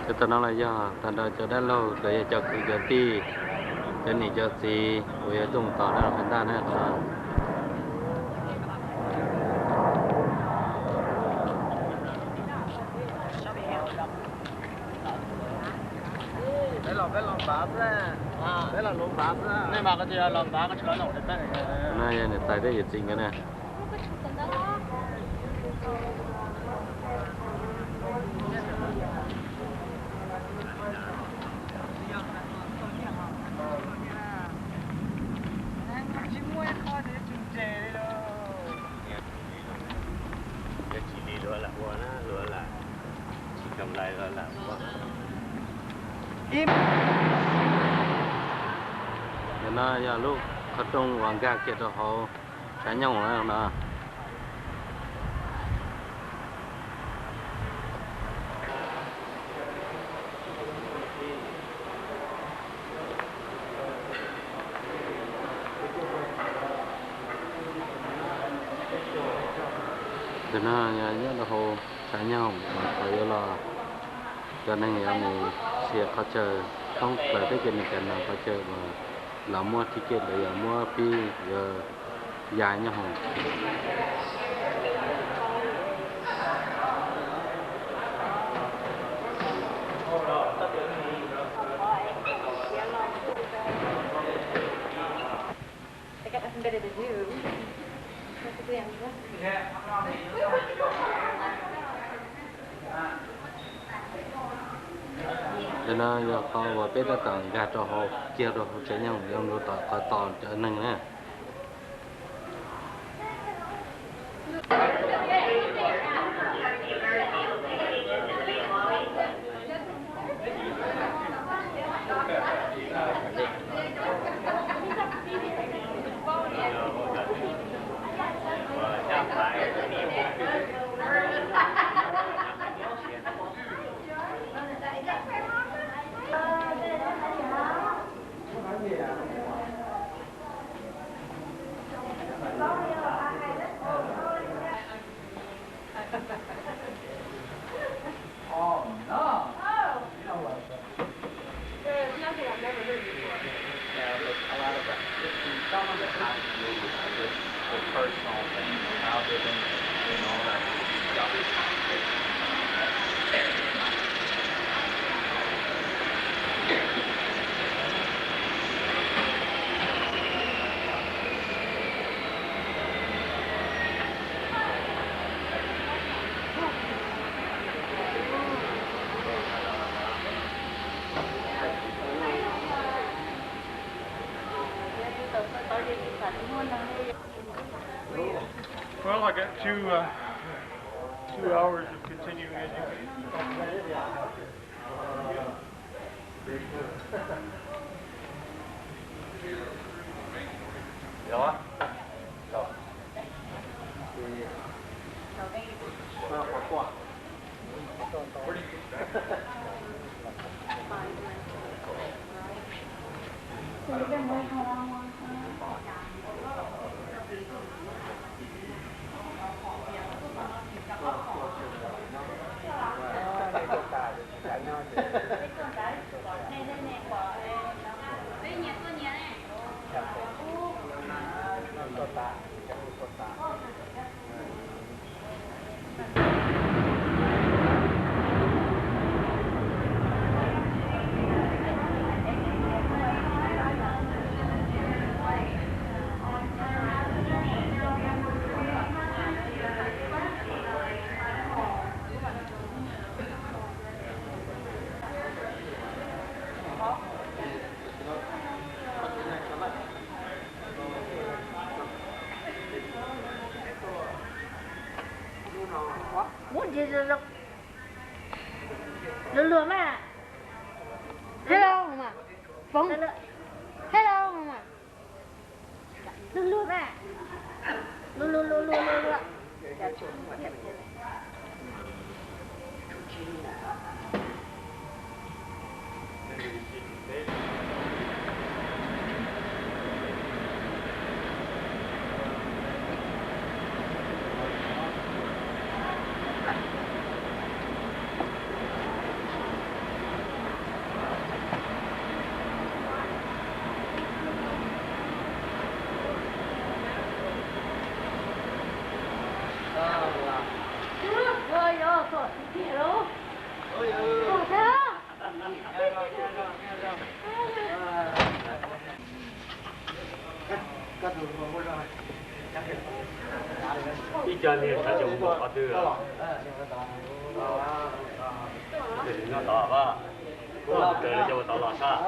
Cov tom no los yog tag nrho cov dab laug los yog cov kwv cov tij, cov niam cov txiv uas yuav tuaj mus tos dab laug Fais Ntaj na qhov no. No yog niam tais thiab yawm txiv nkawd na. Ntawm no yog lub qhov rooj uas nkag kiag rau hauv tshav nyoog na no. Ntawm no yog nyob rau hauv tshav nyoog uas yuav los, cov neeg yuav mus xiam qhov chaw thoob plaws teb chaws Amelikas no, qhov chaw uas lawv muab ticket los yog muab pib yuav ya nyob hoom. Ntawm no yog qhov uas peb tab tom nkag rau hauv, kiag rau hauv tshav nyoog, yuav mus tom qhov tos cov neeg na. Well, I got two, uh, two hours of continuing education. Muab ntsis luag luag mas. Hello mas. Foom. Hello mas. Luag luag mas. Luag luag luag luag luag luag. Ib co niag sawv tsees mus qhov twg? Nyob tod, kuv mus raws li cov uas tod los sab.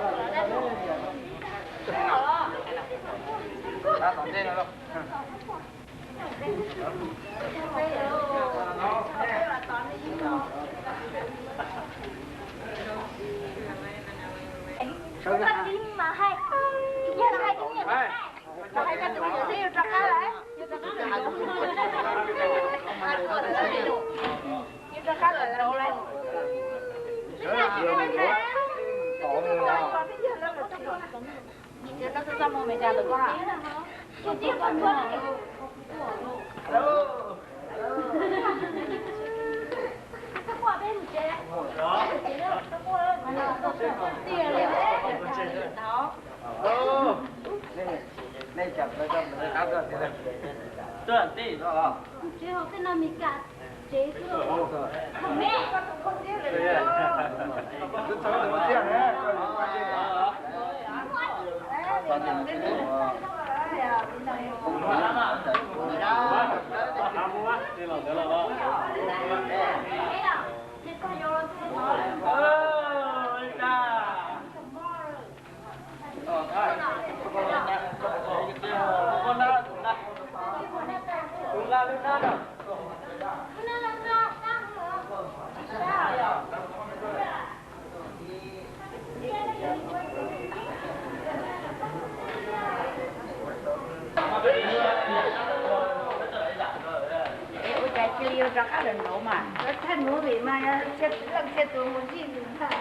Es ua cas cia li yuav rov qab lawm nraud mas? Thaij movie mas leej txhia tus mus zij ntag.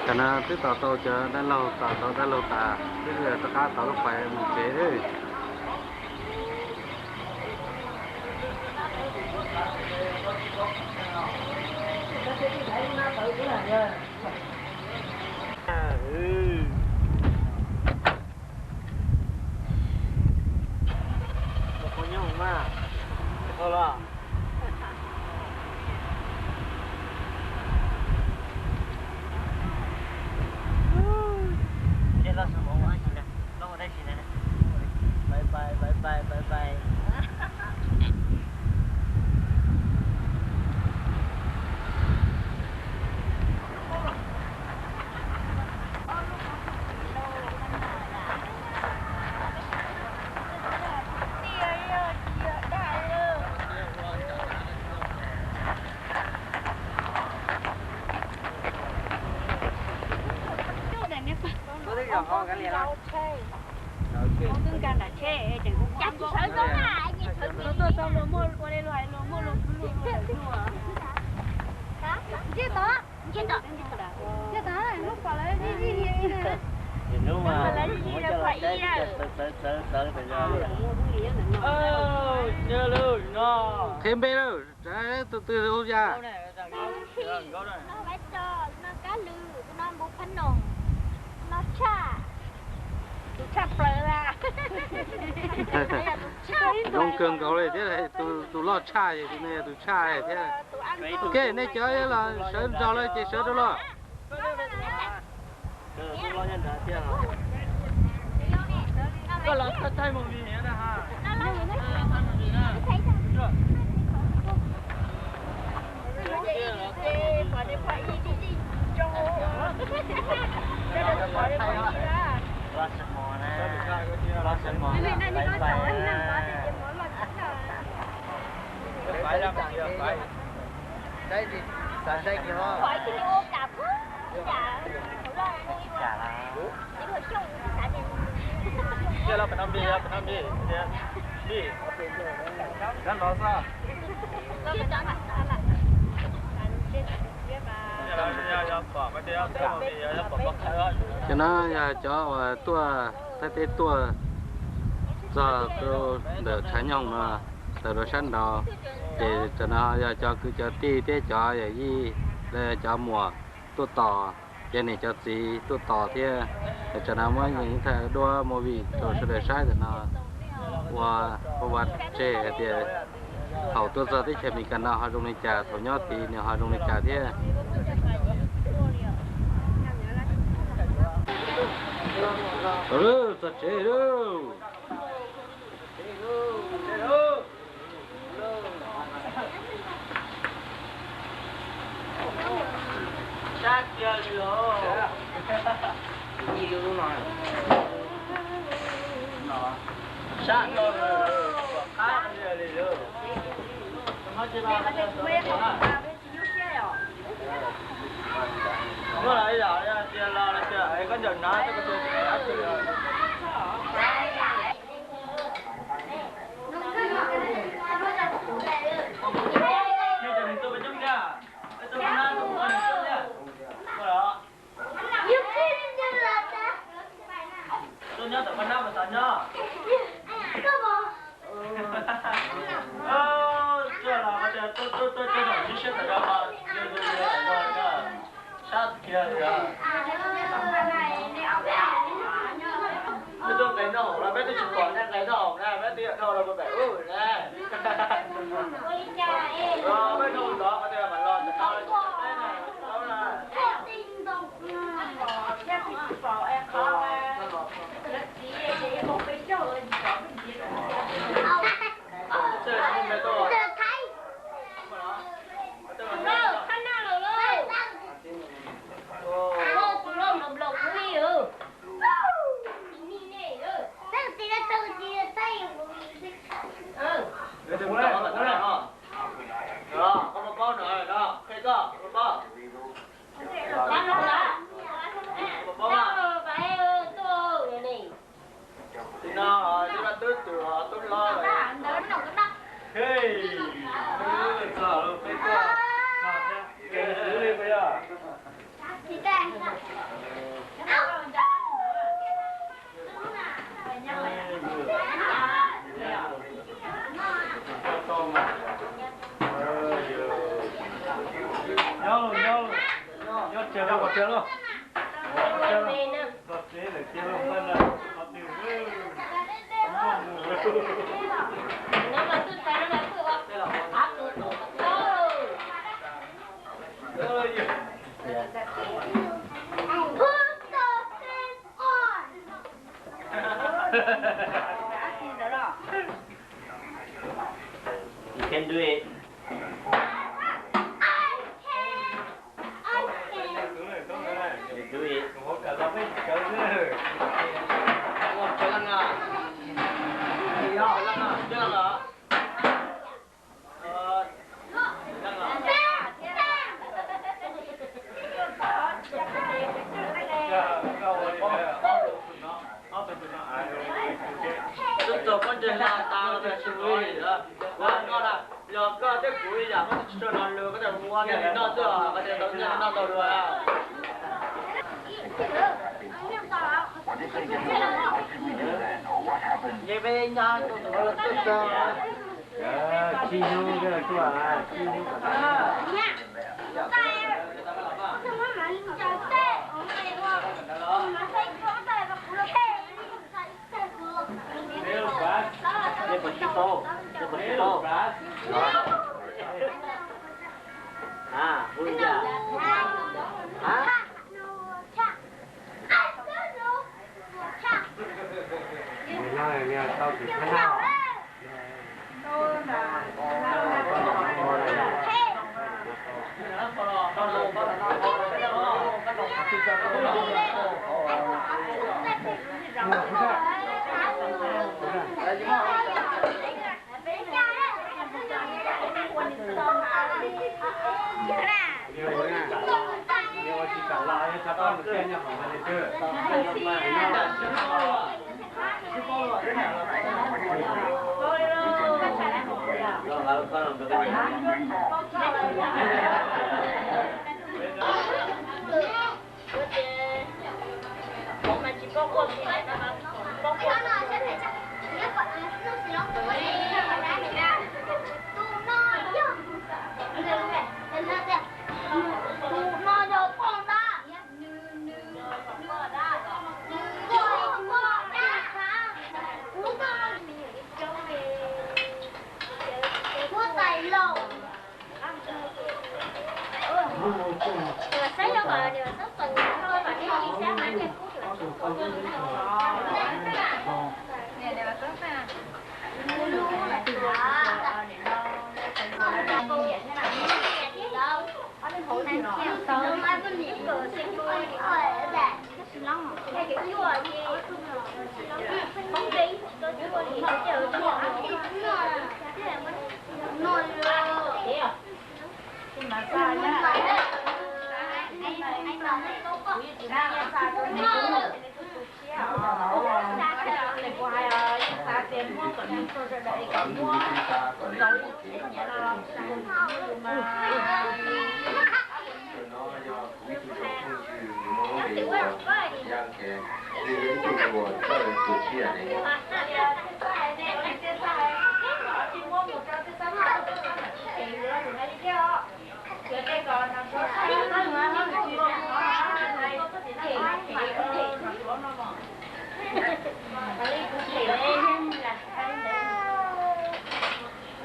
Tam no twb tos tau cov dab laug, tos tau dab laug tas, twb rov qab tos lub pais mus tsev. Qhia npe lawm, tus twg hu yas? Zoo kawg nkaus li thiab, tus loj tshaj, tus no yog tus tshaj thiab. Ok, nej cov los sawv nrog lawm ces sawv rau los. Cov no yog cov uas tuaj Thaib teb tuaj txog ntawm tshav nyoog no, tawm rau sab nraud, ces cov no yog cov kwv cov tij thiab cov yawm yij, cov muam tuaj tos, cov niam cov txiv tuaj tos thiab. Cov no muab yeej thaij duab movie rau sawv daws saib ntawm no, ua ua tseg hais tias thaum tuaj txog teb chaws Amelikas no ho zoo li cas, thaum nyob tid nws ho zoo li cas thiab. Txog tsev lauj. Sab kiag li los. Sab no qab li los. Muaj los ib yam tias los tias koj ncaws hnav, koj tus hnav twg. Nej cov nws tuaj peb coob thiab, peb tuaj peb nab tuaj peb nab coob thiab. Tuaj los. Tuaj nyob tom peb nab mas xav nyob. Tuaj los tias tuaj tuaj tuaj tuaj thaum sib siab tas zog los yog yog yog sab kiag li os. Peb tuaj nqes noj haus los peb twb tsis pom nej nqes noj haus na, peb twb yog dhau los mus pem ub na. Peb dhau tod qhov twg mas los tod los tsis pom peb na, tau na. Koj puas paub no, qhia koj puas paub? Puas paub? Tim no twb tus tub hlob lawm. Txog lawm peb tuaj, kev xwb li puas yog? Nyob los nyob, nyob tsev los qhov tsev los. Txog tsev lawm cia los npaj na, qhov twg. You can do it. You do it. Twb txog koj ntsej hla tas los tsis ua li lawm. Kuv hais koj na, yog koj thiab kuv ib yam, koj twb tsis tshua los lus, koj tias ua nyiaj li noj xwb, koj tias tau nyiaj li noj ntau dua. Nce peb nyab tus tus no los twb txog. Tsib hnub tuaj, tsib hnub. Nej puas tsis paub? Nej puas tsis paub? A, hu li cas? A?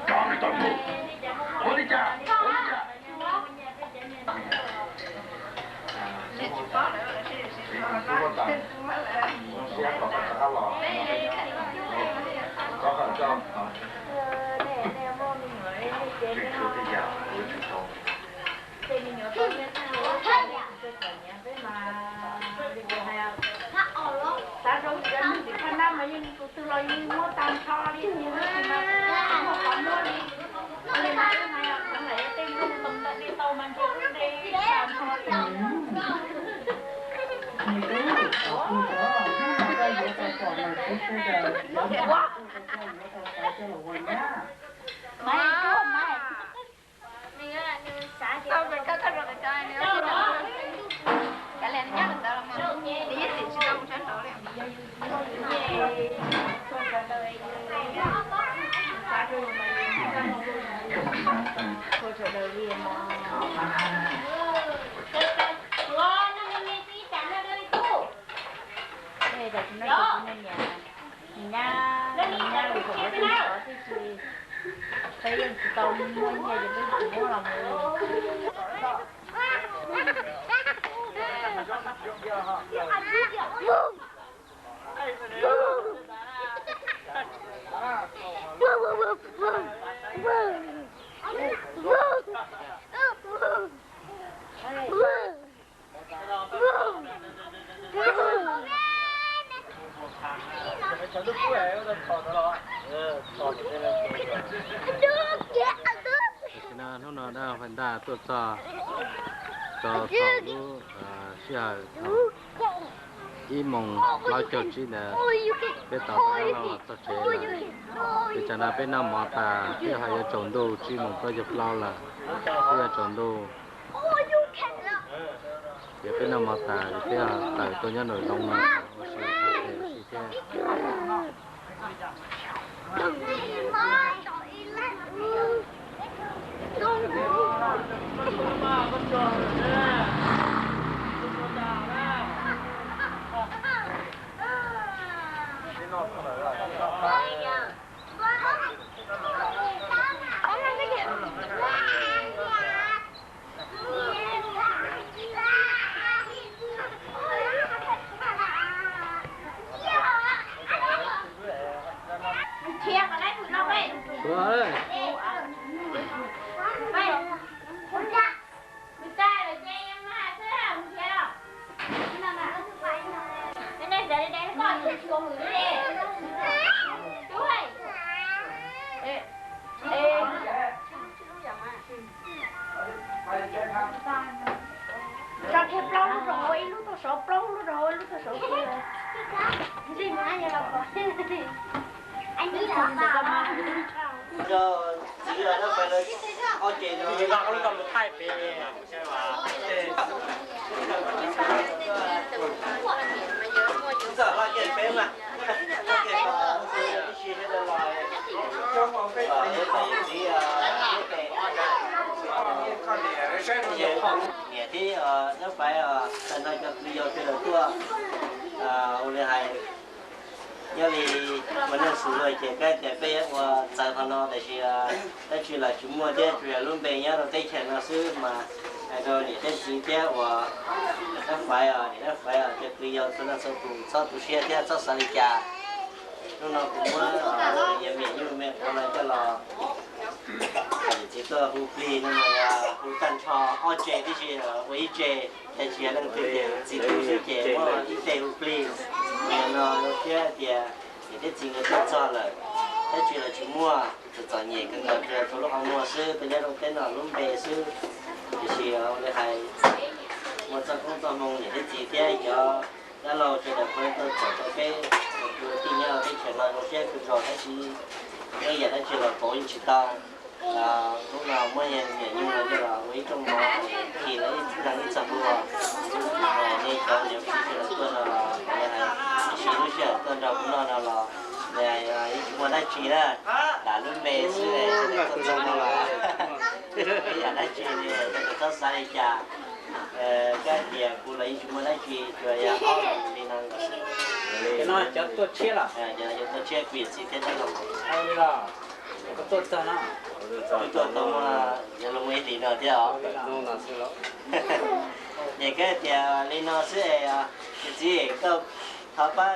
Tso nws tau mus. Ua li cas? Ua li cas? Xav zoo li cov neeg tim Phaj Nab mas yeej tus twg los yeej muab tag nrho li, tus twg mas muab qhov muab li. Li mas wb mas yog txheeb lawm tej nyoog tau ntawm dej tau mas ntshe wb de tag nrho li. Nws nyab, nws nyab lus thaum ub tsis tau tib si, peb yeej tsis tau muaj nyiaj ces peb tsis muab los mus li. Tam sim no hnub no dab laug Fais Ntaj tuaj txog rau thaum lub sij hawm ib moos plaub caug tsib ntawd, peb tau dab laug los txog tsev lawm. Ces tsam no peb noj mov tas peb ho yuav tsaus ntuj, tsib moos plaub caug plaub lawm, peb yuav tsaus ntuj. Ces peb noj mov tas ces peb tawm tuaj nyob nraum zoov no ua si thiab. Tso kiag plaub lub rau hauv, ib lub tuaj saud, plaub lub rau hauv, ib lub tuaj saud kiag. Ntsej muag los pom. Niam thiab Nab Faiv, tag nrho cov kwv yau sawv daws tuaj, ua li hais, nyob li ua neej xus luag ces kab tias peb ua txawv qhov no, tab sis dab tsi los tsis muaj thiab, tsuas yog lub npe nyob rau teb chaws no xwb mas hais rau niam thiab txiv thiab uas Nab Faiv os, niam Nab Faiv os, cov kwv yau txhua leej txhua tus txhob tu siab thiab txhob xav li cas. Hnub no kuv muab yawg Miam Nyuj me qhuav no coj los, yawm txiv tuaj hu plig no mas hu tag nrho ob tsev tib si ua ib tsev, tab sis yog leej twg tias tsis tu siab ces muab ib teg hu plig. Nim no thiab tias niam thiab txiv nkawd tuaj txog lawm, dab tsi los tsis muaj, txom txom nyem kawg nkaus, tsuas lub qhov muag xwb, tuaj nyob rau teb no lub npe xwb. Tiam sis ua li hais, muaj txoj koob txoj hmoo niam thiab txiv thiab cov dab laug sawv daws puav leej tuaj txhawb rau peb, ua tij nyob rau teb chaws no zoo siab kawg nkaus, tab sis muaj yam dab tsi los pauv yeej tsis tau. Hnub no muab yawg Miam Nyuj no coj los ua ib rooj mov, khi lawv ib leeg ib txoj hlua. Nej cov niam txiv sawv daws tuaj no los, tab sis lub sij hawm tuaj nrog kuv noj no los, yeej tsis muaj dab tsi na, lam lub npe xwb, tuaj txog no los ib yam dab tsi li, txhob xav li cas. Kab tias kuv los yeej tsis muaj dab tsi, tsuas yog ob li no. Cov tuaj tshiab los? Cov tuaj tshiab kuv yawm txiv thiab dab laug. Kuv tuaj txog no, kuv tuaj tau muaj, yuav luag muaj ib hlis no thiab os. Ces kab tias li no xwb, yawm txiv koj thov pab,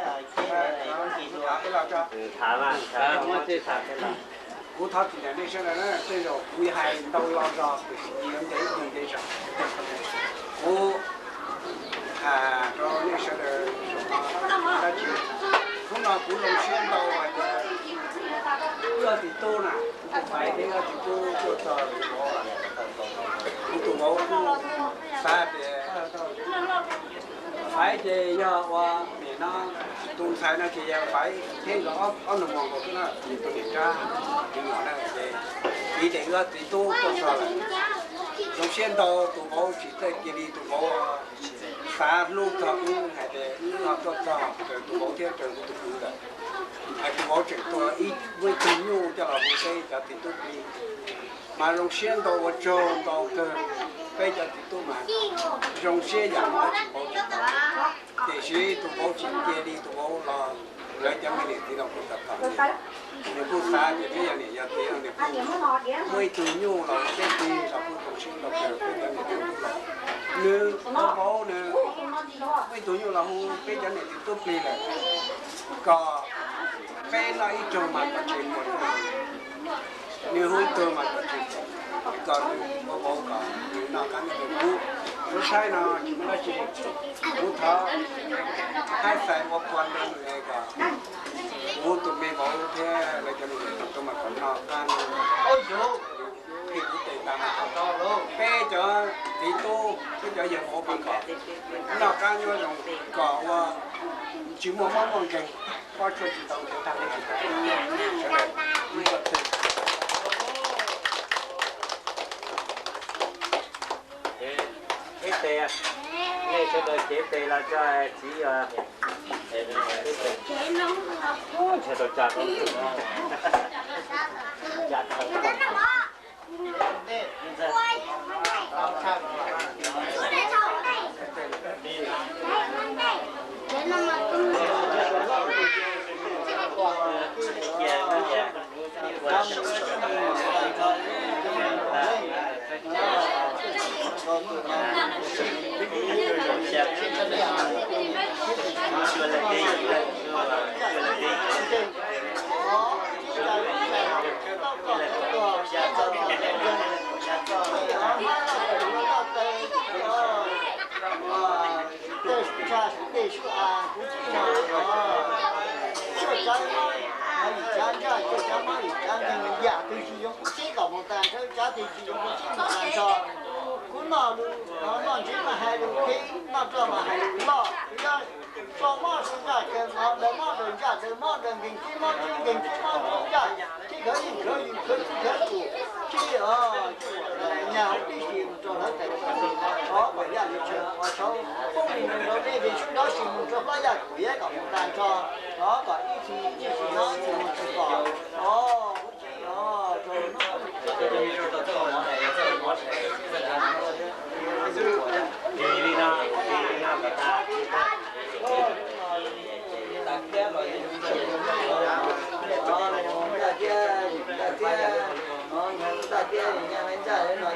kuv thov tsis niam nej sawv daws na, tej zaum kuv hais ntau lo zog tiam sis kuv yuav ntev ib pliag ntev zog. Kuv tham rau nej sawv daws, dab tsi, hnub no kuv zoo siab ntau hais tias wb ob txiv tub na, kuv tus Faiv thiab wb ob txiv tub tuaj txog kuv vauv. Kuv tus vauv kuj xav tias Faiv ces yog ua nim no tus ntxhais no ces yog Faiv thiab nkawd ob nus muag nkaus xwb na, tus niam Tsab, tus nyuam na ces vim tias wb ob txiv tub tuaj txog lawm. Zoo siab ntau tus vauv tsis txawj cia li, tus vauv xav hlub txog wb hais tias wb ho tuaj txog raws tus vauv thiab raws kuv tus kwv lawm. Hais tus vauv tseem tuaj ib, muaj ib tug nyuj coj los hu peb cov txiv tub plig. Mas zoo siab ntau, ua tsaug ntau kawg. Peb cov txiv tub mas zoo siab yam muaj dab tsi pauv tsis tau. Tiam sis tus vauv tsis cia li, tus vauv los lawv cov me niam txiv los kuj tom tom nws. Nws kuj xav tias twb yog niam yog txiv, nws kuj muaj ib tug nyuj los hu peb plig los kuj zoo siab ntau kawg peb cov niam txiv tub los. Nws, tus vauv nws muaj ib tug nyuj los hu peb cov niam txiv tub plig lawm, kom peb noj ib tug mas kom tsis muaj. Nws hu ib tug mas kom tsis muaj, kom nws ua vauv kom nws noj qab nyob rau kuv. Suav saib no tsis muaj dab tsi, kuv thov haib xais ua qua ntawd nws kom kuv tus me vauv thiab lawv cov me nyuam tub mas kom noj qab nyob. Peb cov txiv tub, peb cov yawg vauv mas kom noj qab nyob zoo, kom ua tsis muaj mob muaj nkeeg, pob tsuas tsis tau ntev tag nrho. Ib tes, nej sawv daws cev tes los tso txiv. Ntshe tau tsa tau. Tej sub tshaj sub dej sub av kuv tsis yog, cuaj tsav mob yim tsav ntsaj, cuaj tsav mob yim tsav nkeeg, yam twg tsis zoo kuv txib kom mus tag nrho, tsav twg tsis zoo kuv txib mus tag nrho. Kuv noj lus, noj ntsev mas hais lus phem, noj roj mas hais lus loj, kuv yuav so mob so ntsaj kaw mov, daws mob daws ntsaj daws mob daws nkeeg, txib mob txib nkeeg txib mob txib ntsaj, txib khawv yeej khawv yus khawv txij khawv tus. Tsis, o, nyag hauv tib si mus rau lawv tes, o, kom yaj li tshawv ua tshauv poob li mus rau nej vim sub nrov si mus rau hlob yaj kuv kom mus tag nrho, o, kom ib txhis tsis tsis nyob tsis mus tsis pom, o, huv tsis, o, rau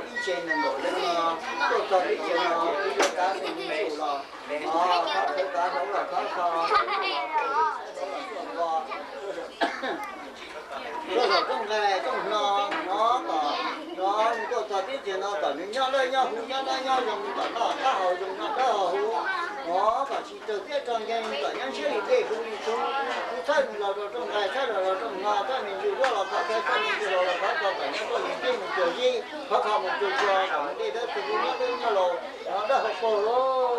Ib tse nees nkaum leej no tuaj txog teb chaws no, ib yog kav meej li tsum los, o, khov khawv kav hauv los khov kho, tuaj zaum rooj nqaij rooj hno, no kom, no nws tuaj txog teb chaws no kom nws nyob laj nyob huv, nyob dab nyob zoo, kom noj qab haus zoo, noj dawb haus huv, o, kom tsis raug tiab raug nkeeg, kom nyob ntshiab li dej, huv li tshoob, huv txhawb nws los rau rooj nqaij, txhawb los rau rooj hno, txhawb me ntsis duab los kom txhawb, txhawb me ntsis laus los kom kom nyob tuaj mus teb mus cuag zib, khov kho mus cuag tsuag, kom mus dej dawb tug nyob dawb nyob laus, nyob dawb haus paug lauj.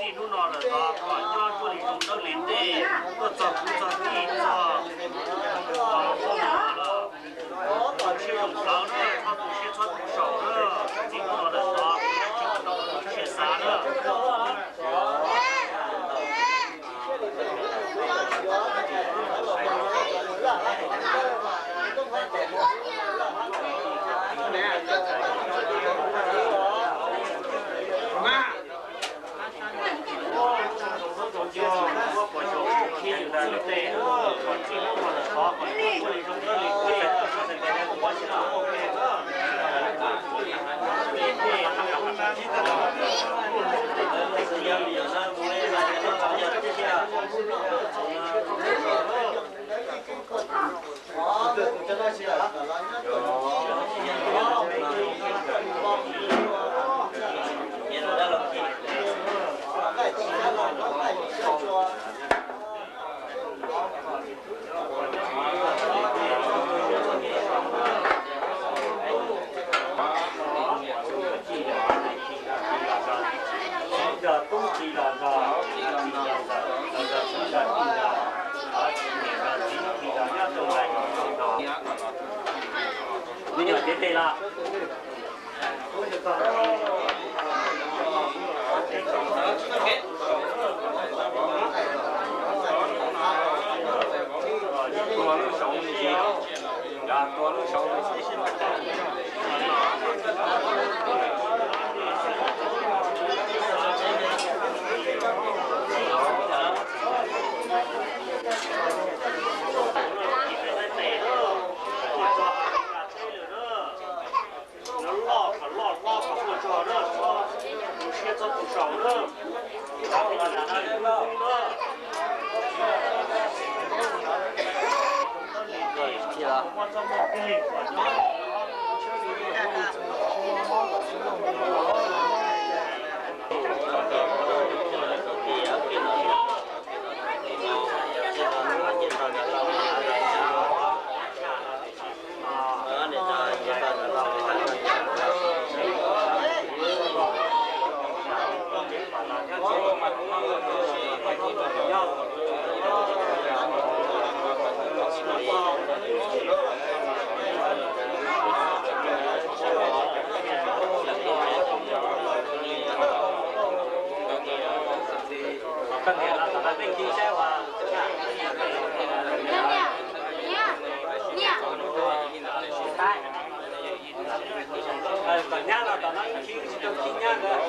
Txij hnub no lawm tod, nyob zuaj li zoo dawb li dej, tuaj txog kuv txog tij txog, o, poj niam lawm, siab zoo plawv na, txhob tu siab txhob tu saum na. Txij hnub no lawm tod, siab xav na. Me nyuam cev tes los. Tua lub saud, tua lub saud. Loj kom loj, hlob kom muaj zog na, txhob tu siab txhob tu saum na. Kom nyab los tom no ib khib tsis tau khib nyab ntawd.